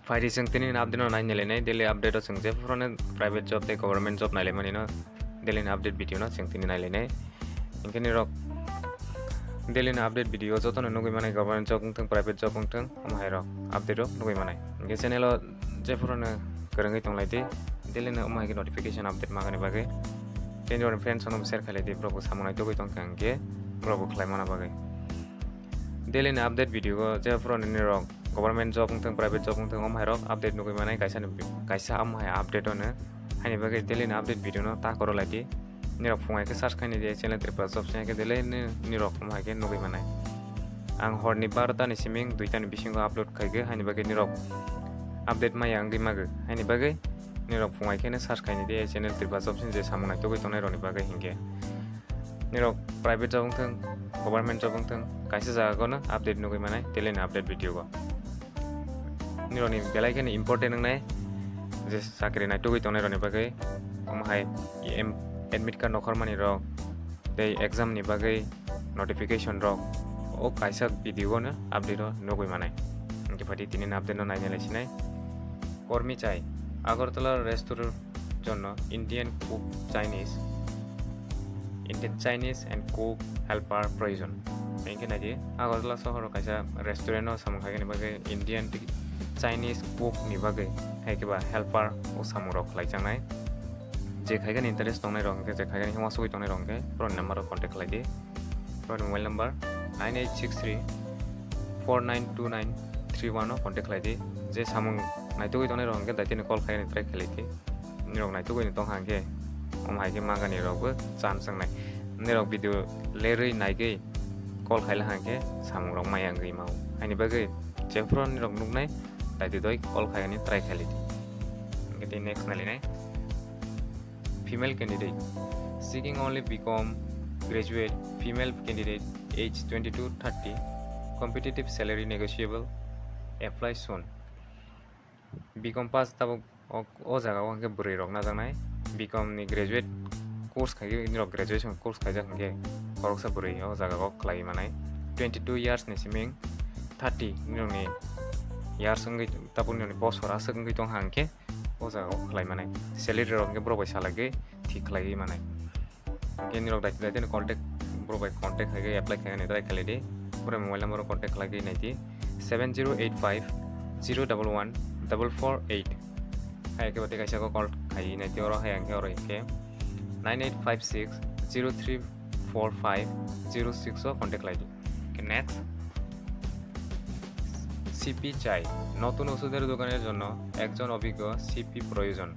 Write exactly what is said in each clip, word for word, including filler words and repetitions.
Phaidi chwng tini update no nai nailainai, daily update o chwng je phuru no private job tei government job nailaimani no daily ni update video no chwng tini nailainai. Hinkhe nirok daily ni update video joto no nugui manai, government job wngthung, private job wngthung, omo hai rok update o nugui manai. Hinkhe channel o je phuru no kwrwngwi tonglai di, daily no omo hai khe notification update magani bagwi. Tei nirok friends no share khailai di, borok bo samung naitugwi tongkha hinkhe borok bo khlai mana bagwi. Daily ni update video o je phuru no nirok government job wngthung, private job wngthung, omo hai rok update nugui manai kaisa ni, kaisa omo hai update o no. Haini bagwi daily ni update video no ta koro lai di. Nirok phung hai khe search khaini di channel Tripura Jobs hai khe daily ni, nirok omo hai khe nugui manai. Ang hor ni barota ni siming duita ni bisingo upload khai khe, haini bagwi nirok update maya wngwi magwi. Haini bagwi nirok phung hai khe no search khaini di channel Tripura Jobs ni je samung naitugwi tongnai rok ni bagwi hinkhe. Nirok private job wngthung, government job wngthung, kaisa jaga no update nugui manai daily ni update video o. Nirok ni belai khe no important wngnai je chakri naitugwi tongnai rok ni bagwi, omo hai em-, admit card nokhormani rok tei exam ni bagwi notification rok o kaisa video o no update o nugui manai. Hinkhe phaidi tini ni update no naina lai sinai. Kormi chai, Agartala restaurant jonno Indian cook Chinese, Indian Chinese and cook helper proyojon. Hinkhe naidi, Agartala sohoro kaisa restaurant o samung khaigani bagwi Indian tei Chinese cook ni bagwi hai khe ba helper o samung rok khlai changnai. Je khaigani interest tongnai rok hinkhe, je khaigani hima sugui tongnai rok hinkhe, borok ni number o contact khlai di. Borok ni mobile number nine eight six three four nine two nine three one o contact khlai di. Je samung naitugwi tongnai rok hinkhe daitino call khaina try khlai di. Nirok naitugwi tongkha hinkhe omo hai khe magani rokbo chance wngnai. Nirok video lerwi naigwi call khaila hinkhe samung rok maya wngwi mao. Haini bagwi jephuru nirok nuknai daitidoi call khaina try khlai di. Hinkhe tei next nailinai. Female candidate seeking only B Com graduate, female candidate age twenty-two thirty, competitive salary negotiable, apply soon. B Com pass tabuk o, o jaga o hinkhe bwrwi rok najaknai. B Com ni graduate course khai, nirok graduation course khaijak hinkhe khoroksa bwrwi o jaga o khlai manai. Twenty-two years ni siming thirty nirok ni years wngwi, tabuk nirok ni bosor aswk wngwi tongkha hinkhe o jaga o khlai manai. Salary rok hinkhe borok bai salai khe thik khlaiwi manai. Hinkhe nirok daitino contact, borok bai contact khai khe apply khainani try khlai di. Borok mobile number o contact khlai khe nai di seven zero eight five zero double one double four eight. Hai khe bo tei kaisa khe call khai nai di, oro hai hinkhe oro hinkhe nine eight five six zero three four five zero six o contact khlai di. Hinkhe next, CP চাই। নতুন ওষুধের দোকানের জন্য একজন অভিজ্ঞ সিপি প্রয়োজন।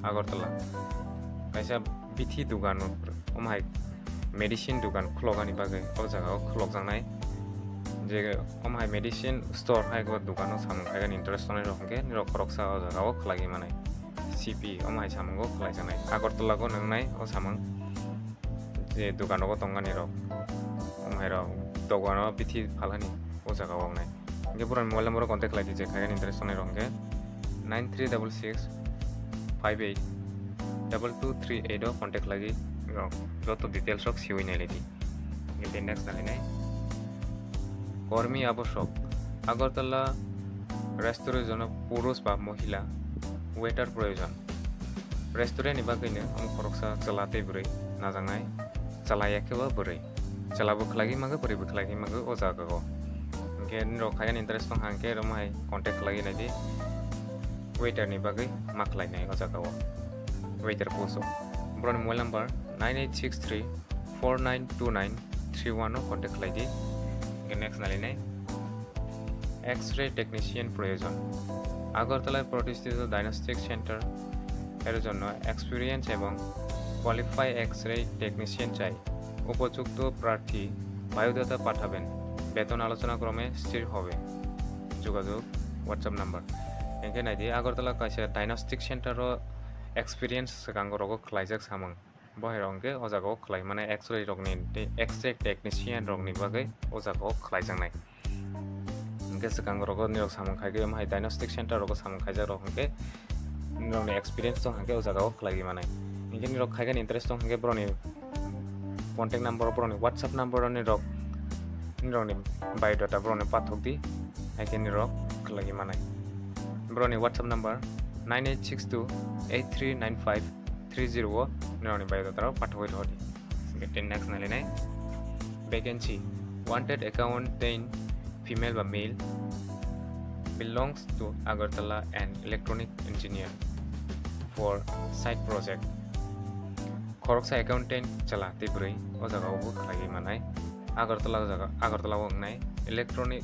Agartala. Kaisa bithi dugan, omo hai medicine dugan khulokani bagwi o jaga o khulokjaknai. Je omo hai medicine store hai khe dugan o samung khaigani interest tongnai rok hinkhe nirok khoroksa o jaga o khlaiwi manai. Sipi omo hai samung o khlaijaknai. Agartala o nwngnai o samung. Je dugan rogo tongani rok, omo hai rok dogan o bithi phalani o jaga o wngnai. Hinkhe borok ni mobile number o contact khlai di, je khaigani interest tongnai rok hinkhe nine three double six five eight double two three eight o contact khlai di, rok joto details rok siwi nai lai di. Hinkhe next nai nai. কর্মী আবশ্যক। Agartala restaurant jono purush ba mohila waiter proyojon. Restaurant ni bagwi no omo khoroksa chwla tei bwrwi najaknai, chwla ya khe bo bwrwi, chwla bo khlaiwi mankha, bwrwi bo khlaiwi mankha o jaga o. Hinkhe nirok khaigani interest tongkha hinkhe omo hai contact khlaiwi nai di, waiter ni bagwi ma khlainai o jaga o, waiter post o. Borok ni mobile number nine eight six three four nine two nine three one o contact khlai di. Hinkhe next nai lai nai. X ray technician প্রয়োজন। আগরতলায় প্রতিষ্ঠিত diagnostic centre এর জন্য এক্সপিরিয়েন্স এবং qualify X ray technician চাই। উপযুক্ত প্রার্থী বায়োডাটা পাঠাবেন। বেতন আলোচনা ক্রমে স্থির হবে। যোগাযোগ WhatsApp number. Hinkhe nai di, Agartala kaisa diagnostic center o experience swkang rogo khlaijak samung. Bo hai rok hinkhe o jaga o khlai mane X-ray rokni tei X-ray technician rokni bagwi o jaga o khlaijaknai. Hinkhe swkang rogo nirok samung khai khe omo hai diagnostic center rogo samung khaijak rok hinkhe nirokni experience tong hinkhe o jaga o khlaiwi manai. Hinkhe nirok khaigani interest tong hinkhe borokni contact number, borokni WhatsApp number o nirok, nirokni biodata borokni pathok di, haikhe nirok khlaiwi manai. Boroni WhatsApp number nine eight six two eight three nine five three zero o norokni biodata rok pathogwi rwdi. Hwnkhe tini next nailainai vacancy, wanted accountant, female ba male, belongs to Agartala and electronic engineer for side project. Khoroksa accountant chwla tei bwrwi o jaga o bo khlaiwi manai. Agartala o jaga, Agartala o wngnai electronic,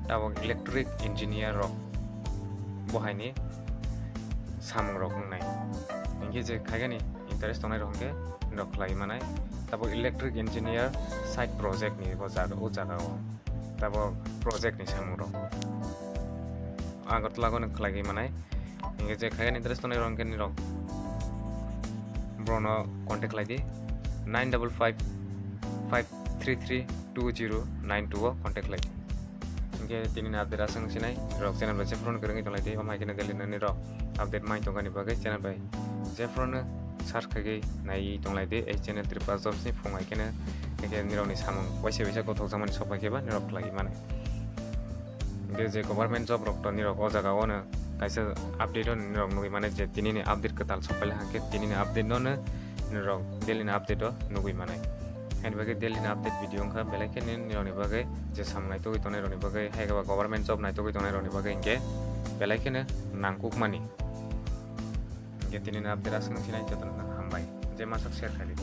tabok electric engineer rok bo haini samung rok wngnai. Hinkhe je khaigani interest tongnai rok hinkhe norok khlaiwi manai. Tabok electric engineer side project ni bo jaga, o jaga o tabok project ni samung rok Agartala o no khlaiwi manai. Hinkhe je khaigani interest tongnai rok hinkhe norok borokno contact khlai di, nine double five five three three two zero nine two o contact khlai di. Hinkhe tini ni update aswk sinai, norok channel bai jephru no kwrwngwi tonglai di, omo hai kheno daily nini rok update mai tongani bagwi channel bai jephru no search khaigwi naiwi tonglai di ei channel Tripura Jobs ni phung hai kheno. Hinkhe nirok ni samung waisa waisa gothok jakmani sok pai khe ba nirok khlaiwi mano. Hinkhe je government job rok to nirok o jaga o no kaisa update o nirok nugwi mano je tini ni update kwtal sok paila hinkhe tini ni update no no nirok daily ni update o nugwi manai. Haini bagwi daily ni update video wngkha belai kheno nirok ni bagwi je samung naitugwi tongnai rok ni bagwi hai khe ba government job naitugwi tongnai rok ni bagwi hinkhe belai kheno nangkukmani. Hinkhe tini ni update aswk sinai jotono hambai je masuk share khaidi.